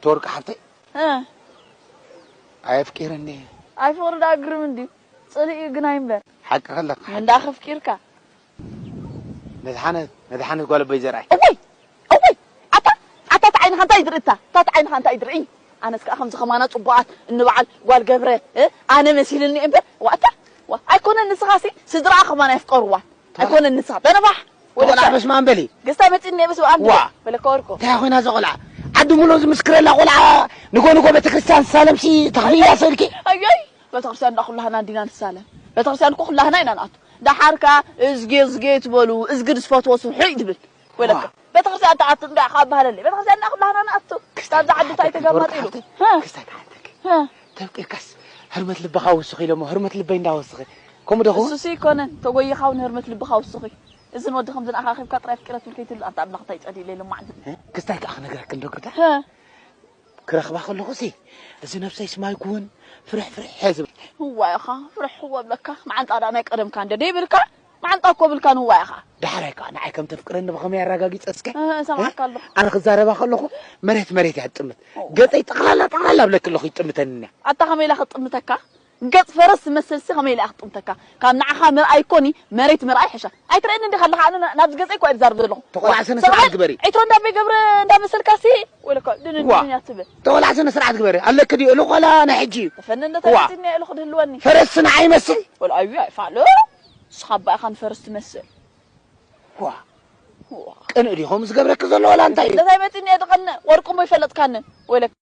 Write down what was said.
ተወርቂ ሓብተይ፣ እ ኣየፍቂረኒ። ኣይ ፍቕሪ ደኣ ግርም እንድዩ። ጽልኢ ግን ኣይንበር። ሓቂ ከለካ። እንዳ ከፍቂርካ። መድሓነት፣ መድሓነት ጓል ኣቦይ ዘርኣይ። እወይ! እወይ! ኣታ፣ ኣታ፣ እታ ዓይንኻ እንታይ ይድርኢ እታ? እታ ዓይንኻ እንታይ ይድርኢ? ኣነስ ከኣ ከምዚ ከማና ጽቡቓት እንበዓል ጓል ገብረ፣ እ? ኣነ መሲልኒ እምበር፣ ዋእታ፣ ዋ፣ ኣይኮነን ንስኻሲ፣ ስድራኣ ከማና የፍቀርዋ። ኣይኮነን ንስኻ፣ በነባሕ! ተቆልዓ በስመ ኣብ በሊ። ገስታ መጺኒ እየ በስመ ኣብ ዋ። በለካ ወርቆ። እንታይ ኮይና እዛ ቆልዓ? ዓዲ ሙሉ ዝምስክረላ ቆልዓ፣ ንጎ ንጎ ቤተክርስትያን ዝሳለምሲ ተኽፍያ ሰልኪ? ኣዮይ! ቤተክርስትያን እንዳ ኩላህና እንዲና ንሳለም። ቤተክርስትያን እኮ ኩላህና ኢና ንኣቱ። ደሓር ከኣ እዝጌ እዝጌ ትበሉ፣ እዝጊ ዝፈትዎ ስርሑ እዩ ትብል። ወለካ። ዋ። ቤተክርስትያን ተኣቱ እንዳ ካብ ባህለለ። ቤተክርስትያን እንዳ ኩላህና ንኣቱ። ክስታይ ካብዛ ዓዲ እንታይ ተሓተኪ ተጋማጢሉ? ወርቂ ሓብተይ፣ ሀ። ክስታይ ተሓተኪ። ሀ። ተብቂርካስ ህርመት ልብኻ ወስኺ ኢሎሞ፣ ህርመት ልበይ እንዳወስኺ። ከምኡ ዶ ኸውን? እሱሲ ይኮነን፣ ተጎይኻ እውን ህርመት ልብኻ ወስኺ። እዝን ወዲ ከምዝን ኣኻኺብካ ጥራይ ኣፍቂረ ትብል ከይትብል፣ ኣንታ ኣምላኽ እንታይ ጸሊለ ኢሎም መዓልቲ። እ? ክስታይ ከኣ ክነግረኪ እንዶ ግርዳ? ሀ። ክረኽባ ከለኹሲ፣ እዚ ነብሰይስ ማይ ክውን ፍርሕ ፍርሕ እየ ዝብል። እዋይ ኢኻ፣ ፍርሕ እወ እብለካ። መዓንጣ ደኣ ናይ ቀደምካ እንደ ደይብልካ፣ መዓንጣ እኮ ብልካን እዋይ ኢኻ። ደሓራይ ከኣ ንዓይ ከም ተፍቅረኒ ብኸመይ ኣረጋጊጸ እስከ? እ፣ እሰምዓካ ኣለኹ። ኣነ ክዛረባ ከለኹ መሬት መሬት እያ ትጥምት። ኦ። ገጸይ ጠቕላላ ጠቕላላ እብለኪ ኣለኹ ይጥምተኒ እያ። ኣታ ከመይ ኢላ ክትጥምተካ? ገጽ ፈረስ ዝመስል ሲ ከመይ ኢላ ክትጥምተካ? ካብ ንዓኻ ምርኣይ ኮኒ መሬት ምርኣይ ሕሻ። ኣይትርእየኒ እንዲኻ ኣለኻ? ኣነ ና-፣ ናብዚ ገጸይ እኮ እየ ዝዛረብ ዘለኹ። ተቆላዕሰኒ ሰብኣይ ስርዓት ግበሪ። ዒትሮ እንዳቤ ገብረ እንዳመሰልካ ሲ ወለካ ድንን ዋ። ድንን እያ ትብል። ተቆላዕሰኒ ስርዓት ግበሪ። ኣለኪ ድዩ? እልኾላ ናይ ሕጂ እዩ። ተፈኒ ዋ። እንደተፈትኒ እየ እልኹ ድህልወኒ። ፈረስ ንዓይ ይመስል። ወላ ኣዩ ኣይፋሉ። ንስኻ ኣባ ኢኻ ንፈረስ ትመስል። ዋ። ዋ። ቅንእ ድዩ ከምኡ ዝገብረኪ ዘሎ ወላ እንታይ እዩ? እንደታይ መጺኒ እየ ዝቐንእ? ወርቁ እሞ ይፈለጥካኒ። ወለካ